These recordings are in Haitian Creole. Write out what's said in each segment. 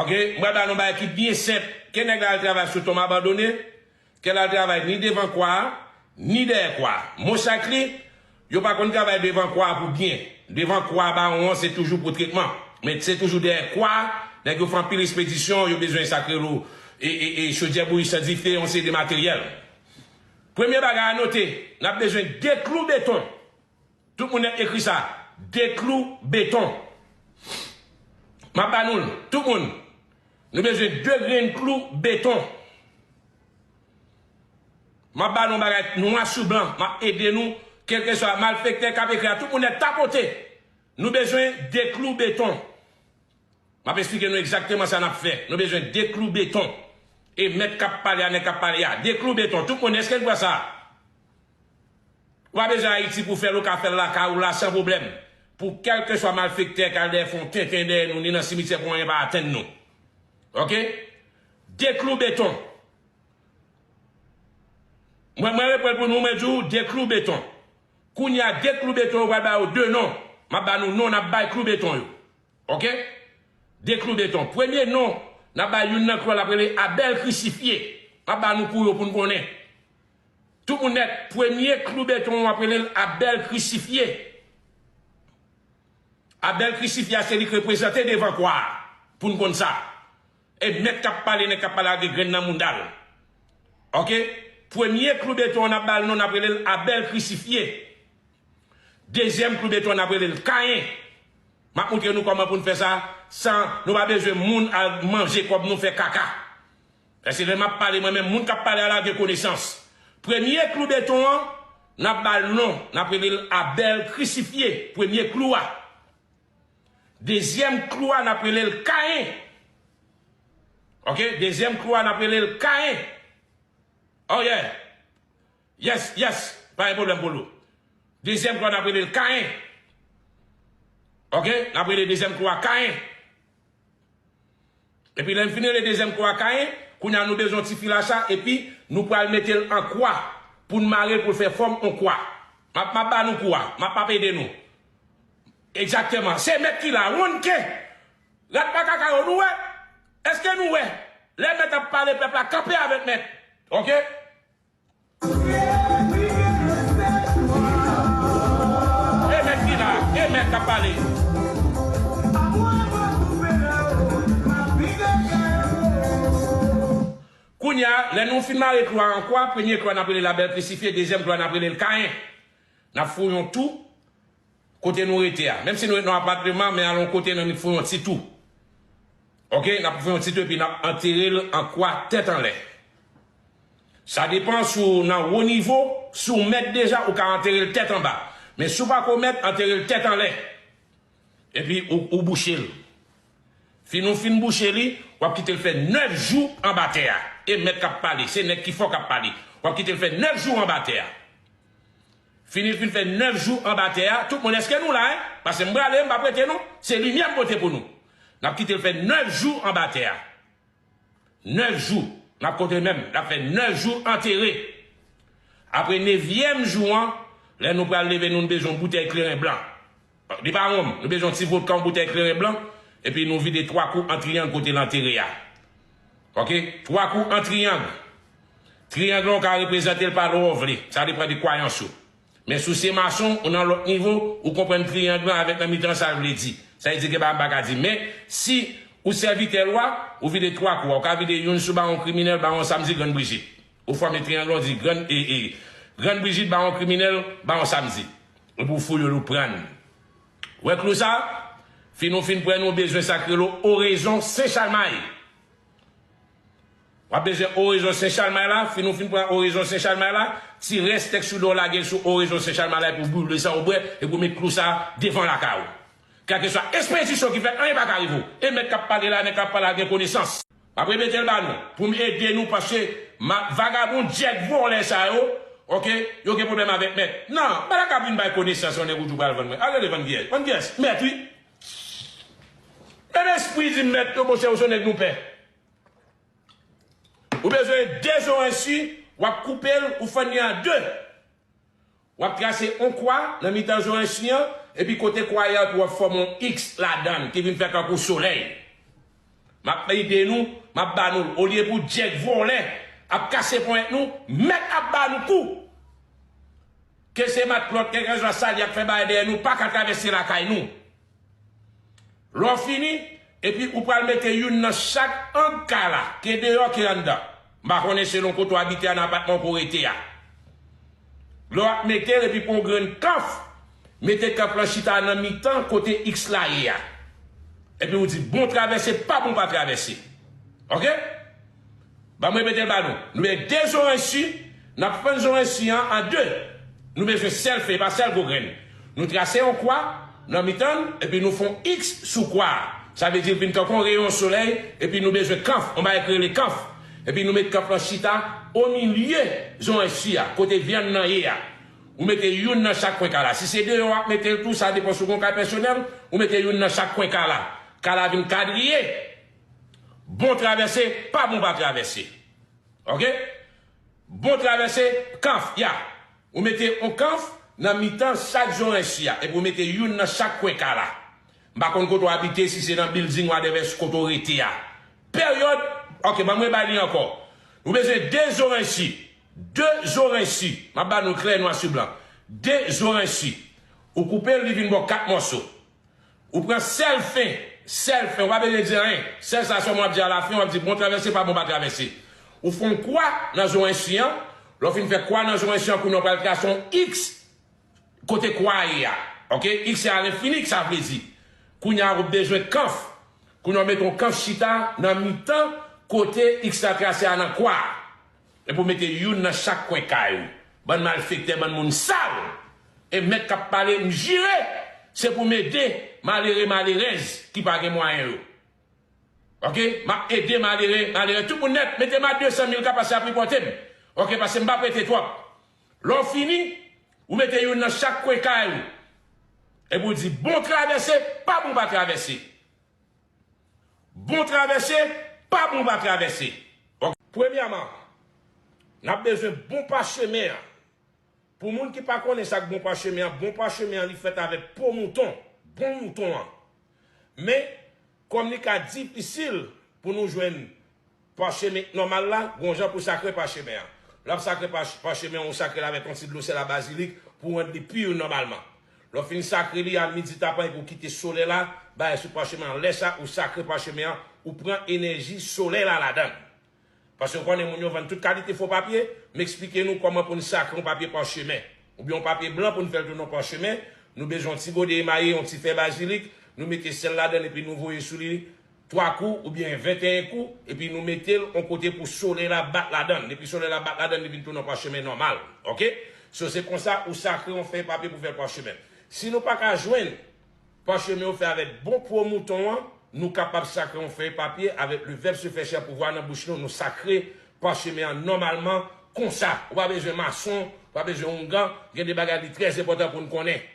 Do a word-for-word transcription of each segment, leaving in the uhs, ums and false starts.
Ok, m pral ba nou bagay ki byen senp. Ke nèg la al travay sou tonm abandone, ke l al travay ni devan kwa a, ni dèyè kwa a. Mo sak li, yo pa konn travay devan kwa a pou byen. Devan kwa a bawon an, se toujou pou tretman. Men se toujou dèyè kwa a, nèg yo fè anpil espedisyon, yo bezwen sa k rele e, e, e, chodyè bouyi san dife, yon seri de materyèl. Premye bagay a note, n ap bezwen de klou beton. Tout moun nèt ekri sa. De klou beton. M ap ba nou l. Tout moun. Nou bezwen de grenn klou beton. M ap ba nou bagay nwa sou blan. M ap ede nou. Kèlkeswa malfektè k ap ekri a, tout moun nèt tapote. Nou bezwen de klou beton. M ap esplike nou egzakteman sa n ap fè. Nou bezwen de klou beton. E mèt k ap pale a, nèg k ap pale a. De klou beton. Tout moun, èske n kwè sa? Ou pa bezwen Ayiti pou fè l, ou ka fè l lakay ou la san pwoblèm. Pou kèlkeswa malfektè k al dèyè fè yon tenten dèyè nou, ni nan simityè pou anyen pa atenn nou. Ok? De klou beton. Mwen, mwen reprann pou nou, mwen di w, de klou beton. Kounye a, de klou beton, yo pral ba yo de non. M ap ba nou non, n ap bay klou beton yo. Ok? De klou beton. Premye non, n ap bay youn nan klou a, n ap rele Abèl Krisifye. M ap ba nou kou yo pou n konnen. Tout moun nèt, premye klou beton, w ap rele l Abèl Krisifye. Abèl Krisifye a, se li k reprezante devan kwa a, pou n konn sa. E mèt k ap pale, nèg k ap pale a gen grenn nan mounda l. Ok? Premye klou beton an, n ap ba l non, n ap rele l Abèl Krisifye. Dezyèm klou beton an, n ap rele l Kayen. M ap montre nou kòman pou n fè sa san nou pa bezwen moun al manje kòb nou fè kaka. Paske lè m ap pale mwen menm, moun k ap pale a la gen konesans. Premye klou beton an, n ap ba l non, n ap rele l Abèl Krisifye, premye klou a. Dezyèm klou a, n ap rele l Kayen. Ok, dezyèm klou a, n ap rele l Kayen. Oh yeah. Yes, yes. Pa gen pwoblèm pou nou. Dezyèm klou a, n ap rele l Kayen. Ok, n ap rele dezyèm klou a Kayen. Epi lè n fin rele dezyèm klou a Kayen, kounye a nou bezwen yon ti fil a sa, epi nou pral mete l an kwa pou n mare l pou l fè fòm yon kwa. M ap, m ap ba nou kou a, m ap, m ap ede nou. Egzakteman. Se mèt ki la, wonn ke. Rat pa kaka yo, nou wè? Èske nou wè? Lè mèt ap pale, pèp la kanpe avèk mèt. Ok? E mèt ki la, e mèt k ap pale. Kounye a, lè nou fin mare klou a an kwa, premye klou a n ap rele l Abèl Krisifye, dezyèm klou a n ap rele l Kayen. N ap fè yon tou kote nou rete a. Menm si nou ret nan apatman, men al yon kote nan nou fè yon ti tou. Ok, n ap fè yon ti tou epi n ap antere l an kwa tèt anlè. Sa depann si w nan wo nivo, si w mèt deja, ou ka antere l tèt anba. Men si w pa ko mèt, antere l tèt anlè. Epi ou, ou bouche l. Fin ou fin bouche li, w ap kite l fè nèf jou anba tè a. E mèt k ap pale, se nèg ki fò k ap pale. W ap kite l fè nèf jou anba tè a. Fin li fin fè nèf jou anba tè a, tout moun, èske nou la, en? Paske m prale, m p ap rete non. Se limyè m pote pou nou. N ap kite l fè nèf jou anba tè a. Nèf jou. N ap konte menm. L ap fè nèf jou antere. Apre nevyèm jou an, lè nou pral leve nou, nou bezwen yon boutèy kleren blan. Li pa wonm. Nou bezwen yon ti vodka, yon boutèy kleren blan. Epi nou vide twa kou an triyang kote l antere a. Ok? Twa kou an triyang. Triyang lan ka reprezante l pa lè w vle. Sa depann de kwayans ou. Men si w se mason, ou nan lòt nivo, ou konprann triyang lan avèk nan mitan sa l vle di. Sa vle di gen bagay m pa ka di. Men si ou sèvitè lwa, ou vide twa kou a. Ou ka vide youn sou bawon kriminèl, bawon Samdi, grann Brijit. Ou fòme triyang lan, ou di grann, e, e, grann Brijit, bawon kriminèl, bawon Samdi. Epi w fouye l, ou pran l. Ou wè klou sa? Fin ou fin pran l, ou bezwen sa k rele orezon Sen Chalmay. W ap bezwen orezon Sen Chalmay la, fin ou fin pran orezon Sen Chalmay la, ti rès tèks ou dwe lage l sou orezon Sen Chalmay la epi w boule sa ou bwè, epi w met klou sa devan lakay ou. Kèlkeswa espedisyon ki fèt, anyen pa ka rive w. E mèt k ap pale la, nèg k ap pale a gen konesans. M ap repete l ba nou, pou m ede nou, paske ma-, vagabon, djèg, vòlè sa yo, ok, yo gen pwoblèm avèk mèt. Non, pa ta ka vin bay konesans, yon nèg ou di w pral vann mwen. Al rele vann kiyès? Vann kiyès? Mèt, wi. Menm espri di m mèt, yo, monchè, ou se yon nèg nou pè. Ou bezwen de zoranj si, w ap koupe l, ou fann li an de. W ap trase yon kwa nan mitan zoranj si an, epi kote kwa a, w ap fòme yon X ladan l, ki vin fè tankou solèy. M ap ede nou, m ap ba nou l. Olye pou Djèk vòlè ap kase ponyèt nou, mèt ap ba nou kou. Ke se matlòt, kèlkeswa sa l ye k fè bagay dèyè nou, pa ka travèse lakay nou. Lè w fini, epi ou pral mete youn nan chak ang kay la, ke deyò, ke anndan. M pa konnen selon kote w abite a, nan apatman ke w rete a. Lè w ap mete l, epi pran yon grenn kanf, mete kanf lan chita nan mitan kote X la ye a. Epi ou di, bon travèse, pa bon pa travèse. Oke? Ban m repete l ba nou. Nou mete de zoranj si, n ap fann zoranj si an an de. Nou bezwen sèl fen, pa sèl gwo grenn. Nou trase yon kwa nan mitan l, epi nou fè yon X sou kwa a. Sa vle di l vin tankou yon reyon solèy, epi nou bezwen kanf, yon bagay ki rele kanf. Epi nou met kanf lan chita o milye zoranj si a, kote vyann nan ye a. Ou mete youn nan chak kwen kay la. Si se deyò w ap mete l tou, sa depann si w gen yon kay pèsonèl, ou mete youn nan chak kwen kay la. Kay la vin kadriye. Bon travèse, pa bon pa travèse. Oke? Bon travèse, kanf, ya. Ou mete yon kanf nan mitan chak zoranj si a, epi ou mete youn nan chak kwen kay la. M pa konn kote w abite, si se nan bilding, whatever, kote w rete a. Peryòd, oke, ban mwen ba li ankò. Ou bezwen de zoranj si, de zoranj si. M ap ba nou klè nwa sou blan. De zoranj si. Ou koupe l, li vin ba w kat mòso. Ou pran sèl fen, sèl fen, ou pa bezwen di anyen. Sèl sa sèlman w ap di alafen, w ap di bon travèse, pa bon pa travèse. Ou fè yon kwa nan zoranj si an, lè w fin fè kwa nan zoranj si an, kounye a w pral trase yon X kote kwa a ye a. Oke? X se alenfini, sa vle di. Kounye a ou bezwen kanf. Kounye a w mete yon kanf chita nan mitan kote X la trase a nan kwa a. Epi w mete youn nan chak kwen kay ou. Bann malfektè, bann moun sal. E mèt k ap pale, m jire, se pou m ede malere, malerèz ki pa gen mwayen yo. Oke? M ap ede malere, malerèz, tout moun nèt. Mete m a de san mil ka pase a tripòte m. Oke? Paske m pa prete twòp. Lè w fini, ou mete youn nan chak kwen kay ou. Epi w di, bon travèse, pa bon pa travèse. Bon travèse, pa bon pa travèse. Oke? Premyèman, n ap bezwen bon pachemen an. Pou moun ki pa konnen sa k bon pachemen an, bon pachemen an, li fèt avèk po mouton, bon mouton an. Men, kòm li ka difisil pou nou jwenn pachemen nòmal la, gon jan pou sakre pachemen an. Lè w ap sakre pach-, pachemen an, ou sakre l avèk yon ti dlo sèl a bazilik pou rann li pi nòmalman. Lè w fin sakre li a midi tapan epi w kite solèy la bay sou pachemen an. Lè sa, ou sakre pachemen an, ou pran enèji solèy la ladan l. Paske w konnen moun yo vann tout kalite fo papye, m eksplike nou kòman pou n sakre yon papye pachemen. Oubyen yon papye blan pou n fè l tounen yon pachemen, nou bezwen yon ti gode emaye, yon ti fè bazilik, nou mete sèl ladan l epi nou voye sou li twa kou oubyen venteyen kou, epi nou mete l yon kote pou solèy la bat ladan l. Depi solèy la bat ladan l, li vin tounen yon pachemen nòmal. Oke? So, se konsa ou sakre yon fèy papye pou fè l pachemen. Si nou pa ka jwenn pachemen yo fè avèk bon po mouton an, nou kapab sakre yon fèy papye avèk le vèb se fè chè pouvwa nan bouch nou, nou sakre pachemen an nòmalman konsa. Ou pa bezwen mason, ou pa bezwen oungan, gen de bagay li trè enpòtan pou n konnen.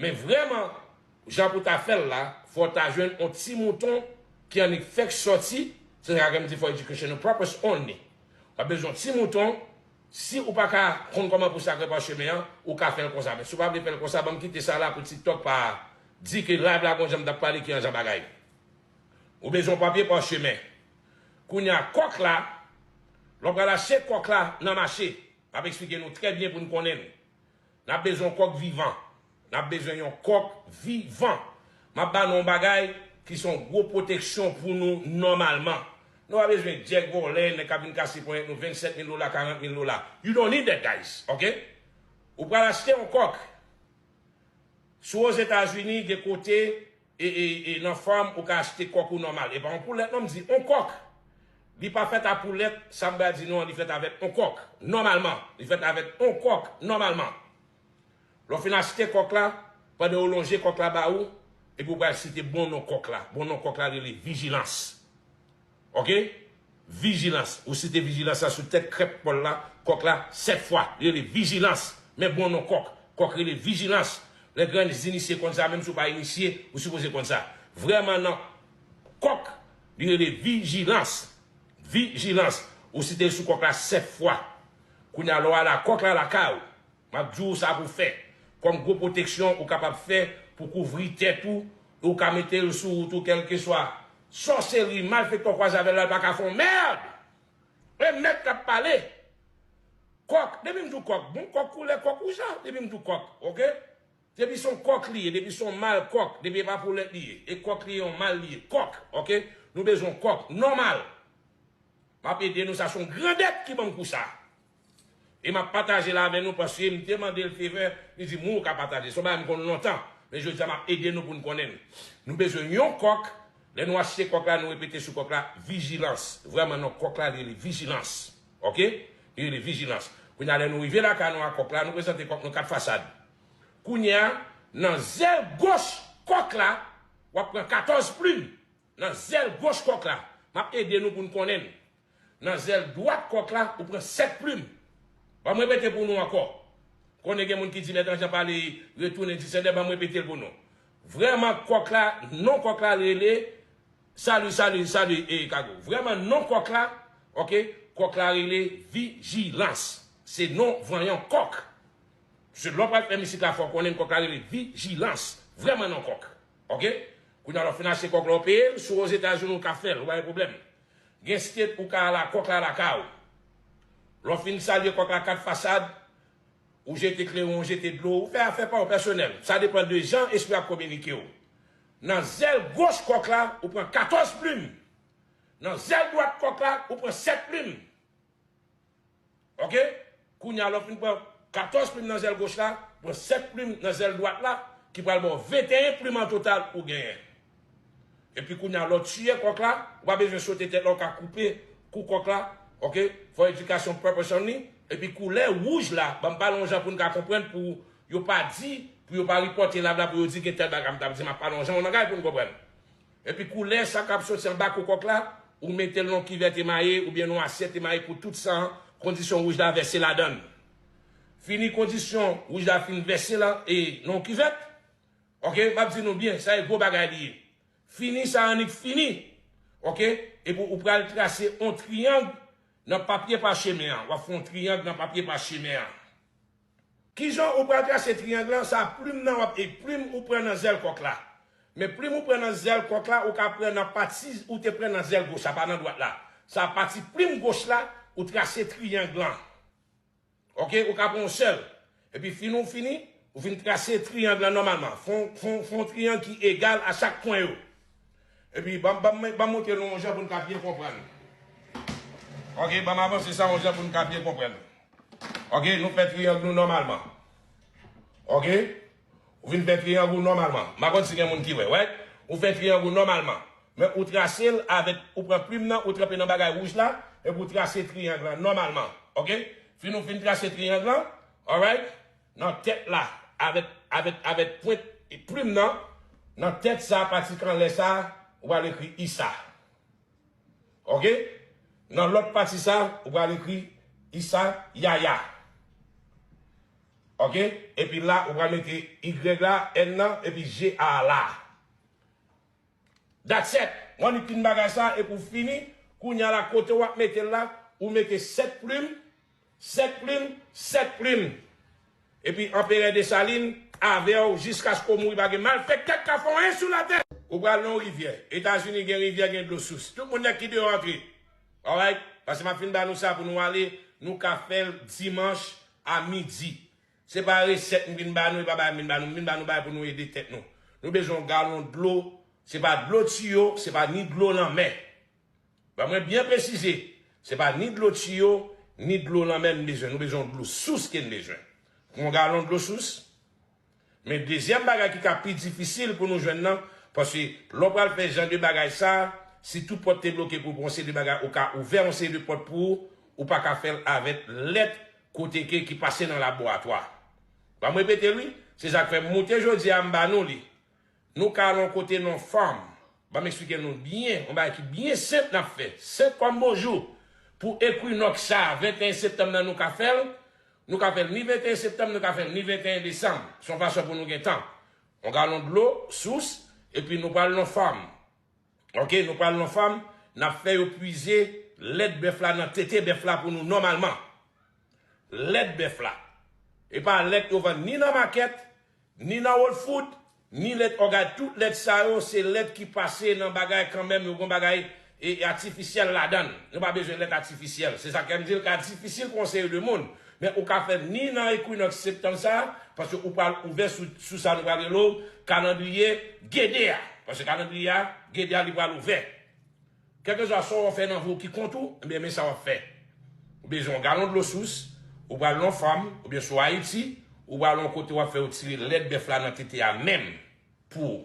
Men vrèman, jan pou ta fè l la, fò w ta jwenn yon ti mouton ki annik fèk sòti, se sa k fè m di for educational purpose only. W ap bezwen yon ti mouton, si ou pa ka konn kòman pou sakre pachemen an, ou ka fè l konsa. Men si w pa vle fè l konsa, ban m kite sa la pou TikTok pa di ke live la gon jan m t ap pale ki jan bagay. Ou bezwen yon papye pachemen. Kounye a kòk la, lè w pral achte kòk la nan mache, m ap eksplike nou trè byen pou n konnen l. N ap bezwen yon kòk vivan. N ap bezwen yon kòk vivan. M ap ba nou yon bagay ki se yon gwo pwoteksyon pou nou nòmalman. Nou pa bezwen djèk vòlè, nèg k ap vin kase ponyèt nou vennsèt mil dola, karant mil dola. You don't need that, guys, oke? Ou pral achte yon kòk. Si w Ozetazini, gen kote e, e, e nan fèm, ou ka achte kòk ou nòmal. E pa yon poulèt, non, m di yon kòk. Li pa fèt a poulèt, sa m pral di nou an, li fèt avèk yon kòk. Nòmalman, li fèt avèk yon kòk, nòmalman. Lè w fin achte kòk la, pandan yo lonje kòk la ba ou, epi w pral site bon non kòk la. Bon non kòk la rele vijilans. Oke? Vijilans. Ou site vijilans la sou tèt krèp pòl la, kòk la, sèt fwa. Li rele vijilans. Men bon non kòk. Kòk rele vijilans. Lè grann inisye konn sa, menm si w pa inisye, ou sipoze konn sa. Vrèman non kòk, li rele vijilans. Vijilans. Ou site l sou kòk la sèt fwa. Kounye a, lè w al a kòk la lakay ou, m ap di w sa pou w fè. Kòm gwo pwoteksyon ou kapab fè pou kouvri tèt ou, e ou ka mete l sou wout ou kèlkeswa sòseri, malfektè w kwaze avè l la, l pa ka fè yon mèd. E mèt k ap pale. Kòk, depi m di w kòk, bon, kòk koulè kòk wouj la, depi m di w kòk, oke? Depi se yon kòk li ye, depi se yon mal kòk, depi e pa poulèt li ye, e kòk li ye, yon mal li ye, kòk, oke? Nou bezwen yon kòk nòmal. M ap ede nou, sa se yon grandèt ki ban m kou sa. E m ap pataje l avè nou paske m te mande l favè, li di m wi ou ka pataje. Se yon bagay m konn lontan, men jodi a m ap ede nou pou n konnen l. Nou bezwen yon kòk, lè nou achte kòk la, nou repete sou kòk la, vijilans. Vrèman non, kòk la li rele vijilans. Oke? Li rele vijilans. Kounye a lè nou rive lakay nou ak kòk la, nou prezante kòk nou kat fasad. Kounye a, nan zèl goch kòk la, w ap pran katòz plim. Nan zèl goch kòk la, m ap ede nou pou n konnen l. Nan zèl dwat kòk la, ou pran sèt plim. Ban m repete pou nou ankò. Konnen gen moun ki di, Mèt Anjan pale, retounen di sèdè, ban m repete l pou nou. Vrèman, kòk la, non kòk la rele, sali, sali, sali, e Kago. Vrèman, non kòk la, oke, kòk la rele vijilans. Se non vanyan kòk. Se lè w pral fè mizik la, fò w konnen kòk la rele vijilans. Vrèman non kòk. Oke? Kounye a lè w fin achte kòk la, w peye l, si w Ozetazini, w ka fè l, ou pa gen pwoblèm. Gen state ou ka al ak kòk la lakay ou. Lè w fin salye kòk la kat fasad, ou jete kleren, ou jete dlo, ou fè afè pa w pèsonèl. Sa depann de jan espri a ap kominike w. Nan zèl goch kòk la, ou pran katòz plim. Nan zèl dwat kòk la, ou pran sèt plim. Oke? Kounye a, lè w fin pran katòz plim nan zèl goch la, pran sèt plim nan zèl dwat la, ki pral ba w venteyen plim an total ou genyen. Epi kounye a, lè w tiye kòk la, ou pa bezwen sote tèt la, ou ka koupe kou kòk la, oke? Fò edikasyon purpose an li, epi koulè wouj la, ban m pale yon jan pou n ka konprann, pou yo pa di, pou yo pa ripòte la, la, pou yo di gen tèl bagay m t ap di, m ap pale yon jan, yon bagay pou n konprann. Epi koulè sa k ap soti anba kou kòk la, ou mete l nan yon kivèt emaye oubyen nan yon asyèt emaye pou tout sa an, kondisyon wouj la vèse ladan l. Fini kondisyon wouj la fin vèse la, e nan yon kivèt, oke, m ap di nou byen, sa e gwo bagay li ye. Fini sa annik fini, oke, epi ou pral trase yon triyang nan papye pachemen an. W ap fè yon triyang nan papye pachemen an. Kijan ou pral trase triyang lan? Sa plim nan w ap, e plim ou pran nan zèl kòk la. Men plim ou pran nan zèl kòk la, ou ka pran nan pati ou te pran nan zèl goch la, pa nan dwat la. Sa pati plim goch la, ou trase triyang lan. Oke, ou ka pran yon sèl. Epi fin ou fini, ou fin trase triyang lan nòmalman. Fè yon, fè yon, fè yon triyang ki egal a chak kwen yo. Epi ban, ban, ban m montre nou yon jan pou n ka byen konprann. Oke, ban m avanse sa yon jan pou n ka byen konprann. Oke, nou fè triyang nou nòmalman. Oke? Ou vin fè triyang ou nòmalman. M pa konn si gen moun ki wè, right? Ou fè triyang ou nòmalman. Men ou trase l avèk, ou pran plim nan, ou tranpe nan bagay wouj la, epi ou trase triyang lan nòmalman. Oke? Fin ou fin trase triyang lan, alright? Nan tèt la, avèk, avèk, avèk pwent plim nan, nan tèt sa, pati k anlè sa, ou pral ekri isa. Oke? Nan lòt pati sa, ou pral ekri Isa Yaya. Oke? Epi la, ou pral mete Y la, N nan, epi G A la. That's it. Ou annik fin bagay sa, epi ou fini. Kounye a la, kote w ap mete l la, ou mete sèt plim, sèt plim, sèt plim. Epi Anperè Desalin avè w jiskaske w mouri, pa gen malfektè k ka fè w anyen sou latè. Ou pral nan yon rivyè. Etazini gen rivyè, gen dlo sous. Tout moun nèk ki deyò antre. Alright? Paske m ap fin ba nou sa pou nou ale, nou ka fè l dimanch a midi. Se pa resèt m vin ba nou, e pa bagay m vin ba nou. M vin ba nou bagay pou nou ede tèt nou. Nou bezwen yon galon dlo. Se pa dlo tiyo, se pa ni dlo lanmè. Ban mwen byen presize, se pa ni dlo tiyo, ni dlo lanmè n bezwen. Nou bezwen yon dlo sous ke n bezwen. Yon galon dlo sous. Men dezyèm bagay ki ka pi difisil pou nou jwenn nan, paske lè w pral fè jan de bagay sa, si tout pòt te bloke pou, pou yon seri de bagay, ou ka ouvè yon seri de pòt pou ou, ou pa ka fè l avèk lèt kote ke ki pase nan laboratwa. Ban m repete l wi, se sa k fè m moute jodi a m ba nou li. Nou ka al yon kote nan yon farm. Ban m eksplike nou byen, yon bagay ki byen senp n ap fè. Senp kòm bonjou. Pou ekwinòks sa, venteyen septanm nan nou ka fè l. Nou ka fè l ni venteyen septanm, nou ka fè l ni venteyen desanm. Se yon fason pou nou gen tan. Yon galon dlo, sous, epi nou pral nan yon farm. Oke, nou pral nan yon farm, n ap fè yo pwize lèt bèf la nan tete bèf la pou nou nòmalman. Lèt bèf la. E pa lèt yo vann ni nan makèt, ni nan Whole Food, ni lèt ògàn, tout lèt sa yo, se lèt ki pase nan bagay kanmenm, yo gen bagay e, e atifisyèl ladan l. Nou pa bezwen lèt atifisyèl. Se sa k fè m di l ka difisil pou yon seri de moun. Men ou ka fè l ni nan ekwinòks septanm sa a, paske ou pral ouvè sou, sou sa nou pral rele w kalandriye Gede a. Paske kalandriye a, Gede a, li pral ouvè. Kèlkeswa sa w fè nan vi w ki kont ou, ebyen, men sa w ap fè. Ou bezwen yon galon dlo sous, ou pral nan yon fèm, oubyen si w Ayiti, ou pral yon kote w ap fè yo tire lèt bèf la nan tete a menm pou ou.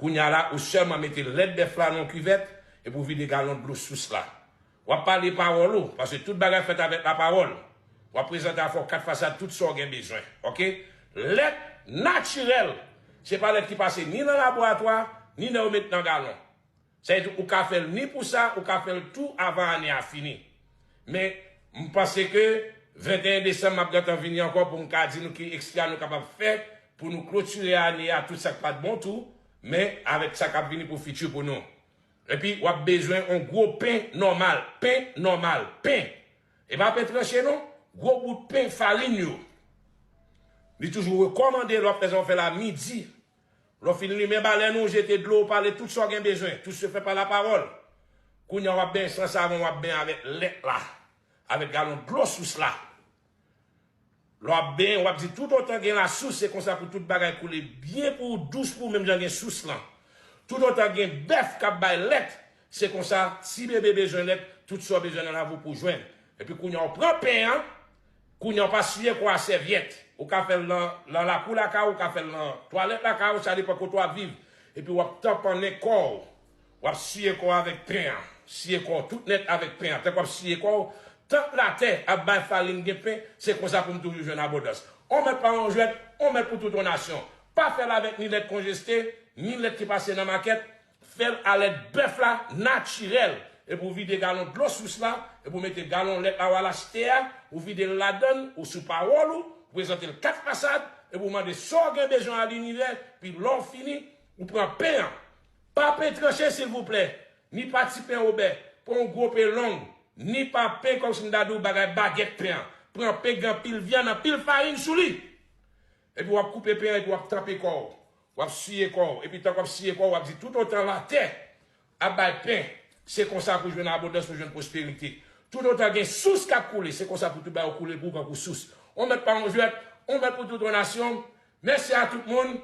Kounye a la, ou sèlman mete lèt bèf la nan yon kivèt, epi w vide galon dlo sous la. W ap pale pawòl ou, paske tout bagay fèt avèk lapawòl. W ap prezante avè w kat fasad tout sa w gen bezwen. Oke? Lèt natirèl. Se pa lèt ki pase ni nan laboratwa, ni nan yo met nan galon. Sa vle di ou ka fè l ni pou sa, ou ka fè l tou avan ane a fini. Men, m panse ke venteyen desanm, m ap gentan vini ankò pou m ka di nou ki ekstra nou kapab fè pou nou klotire ane a, tout sa k pa t bon tou, men avèk sa k ap vini pou fiti pou nou. Epi, w ap bezwen yon gwo pen nòmal, pen nòmal, pen. E pa pen tranche non, gwo bout pen farin yo. Li toujou rekòmande lè w ap fè sa w fè la midi. Lè w fin limen balèn ou, jete dlo, pale tout sa w gen bezwen, tout se fè pa lapawòl. Kounye a w ap benyen san savon, w ap benyen avèk lèt la, avèk galon dlo sous la. Lè w ap benyen, w ap di toutotan gen lasous, se konsa pou tout bagay koule byen pou ou, dous pou ou, menm jan gen sous lan. Toutotan gen bèf k ap bay lèt, se konsa, ti bebe bezwen lèt, tout sa w bezwen nan lavi w pou w jwenn. Epi kounye a w pran pen an, kounye a w pa siye kò a sèvyèt. Ou ka fè l nan, nan lakou lakay ou, ou ka fè l nan twalèt lakay ou, sa depann kote w ap viv. Epi w ap tanpannen kò w. W ap siye kò w avèk pen an. Siye kò w tout nèt avèk pen an. Tank w ap siye kò w, tank latè ap bay farin gen pen, se konsa pou m toujou jwenn abondans. On mèt pa on jwèt, on mèt pou tout on nasyon. Pa fè l avèk ni lèt konjeste, ni lèt ki pase nan makèt. Fè l a lèt bèf la, natirèl. Epi w vide galon dlo sous la, epi w mete galon lèt la w al achte a, ou vide l ladan l, ou sou pawòl ou, ou prezante l kat fasad, epi w mande sa w gen bezwen a linivè, pi lè w fini, ou pran pen an. Pa pen tranche, silvouplè. Ni pa ti pen obè. Pran yon gwo pen long. Ni pa pen kòmsi m ta di w bagay bagèt pen an. Pran pen gen anpil vyann, anpil farin sou li. Epi w ap koupe pen an, epi w ap tanpe kò w. W ap siye kò w. Epi tank w ap siye kò w, w ap di toutotan latè ap bay pen, se konsa pou jwenn abondans, pou jwenn pwosperite. Toutotan gen sous k ap koule, se konsa pou tout bagay koule pou ou kankou sous. On mèt pa on jwèt, on mèt pou tout on nasyon. Mèsi a tout moun.